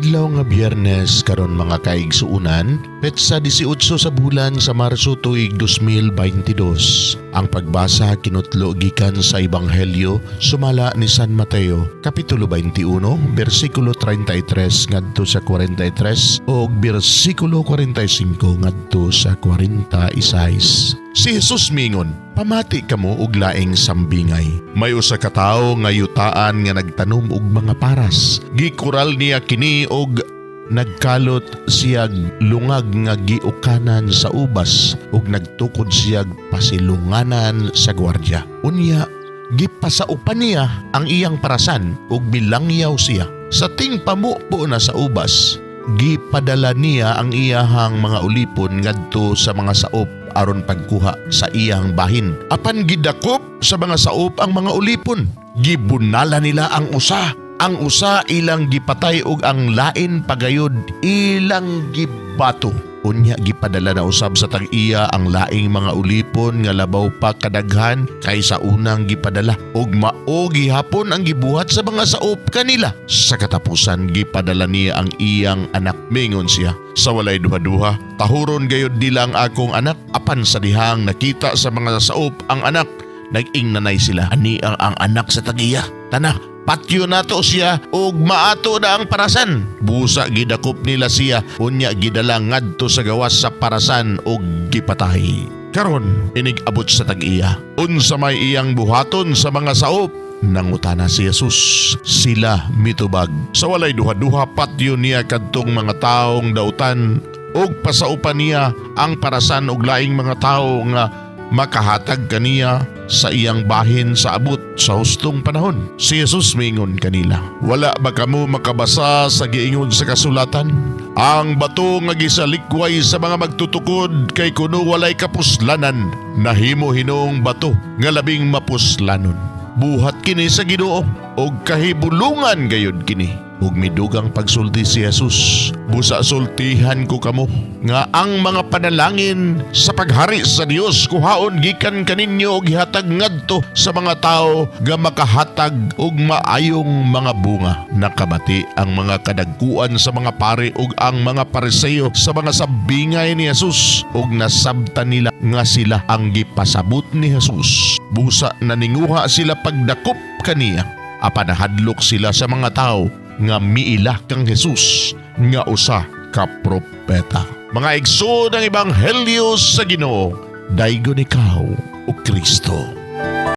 Adlaw nga Biyernes karon, mga kaigsuunan, petsa 18 sa bulan sa Marso, tuig 2022. Ang pagbasa kinutlo gikan sa Ebanghelyo sumala ni San Mateo, kapitulo 21, bersikulo 33 ngadto sa 43 ug bersikulo 45 ngadto sa 46. Si Jesus mingon, "Pamati kamo og laing sambingay. May usa ka tawo nga yutaan nga nagtanom og mga paras. Gikural niya kini og nagkalot siyag lungag nga giukanan sa ubas ug nagtukod siyag pasilunganan sa gwardya. Unya gipasaupan niya ang iyang parasan ug milangyaw siya. Sa tingpamupo na sa ubas, gipadala niya ang iyahang mga ulipon ngadto sa mga saop aron pagkuha sa iyang bahin. Apan gidakop sa mga saop ang mga ulipon. Gibunala nila ang usa. Ang usa ilang gipatay ug ang lain pagayod ilang gibato. Unya gipadala na usab sa tag-iya ang laing mga ulipon nga labaw pa kadaghan kaysa unang gipadala, ug mao gihapon ang gibuhat sa mga saop kanila. Sa katapusan, gipadala niya ang iyang anak. Mingon siya, 'Sa walay duha-duha, tahuron gayud nila ang akong anak.' Apan sa dihang nakita sa mga saop ang anak, nag-ingnanay sila, 'Ani ang anak sa tag-iya. Tana, patyo nato siya ug maato na ang parasan.' Busa gidakop nila siya, unya gidala ngadto sa gawas sa parasan ug gipatay. Karon inig-abot sa tag-iya, unsa may iyang buhaton sa mga saop?" nangutana si Jesus. Sila mitubag, "Sa walay duha-duha, patyo niya kadtong mga taong dautan ug pasaupan niya ang parasan og laing mga tawo nga makahatag kaniya sa iyang bahin sa abot sa hustong panahon." Si Jesus mingon kanila, "Wala ba kamo makabasa sa giingon sa kasulatan? Ang bato nga gisalikway sa mga magtutukod kay kuno walay kapuslanan, nahimo hinuong bato nga labing mapuslanon. Buhat kini sa Ginoo ug kahibulungan gayud kini." Ug midugang pagsulti si Jesus, "Busa sultihan ko kamo nga ang mga panalangin sa paghari sa Dios kuhaon gikan kaninyo og gihatag ngadto sa mga tawo nga makahatag og maayong mga bunga." Nakabati ang mga kadagkuan sa mga pari ug ang mga Pariseo sa mga sambingay ni Jesus ug nasabtan nila nga sila ang gipasabot ni Jesus. Busa naninguha sila pagdakop kaniya. Apan nahadlok sila sa mga tao nga miila kang Jesus nga usa ka propeta. Mga igsoon, ang Ebanghelyo sa Ginoo. Daygon ikaw, o Kristo.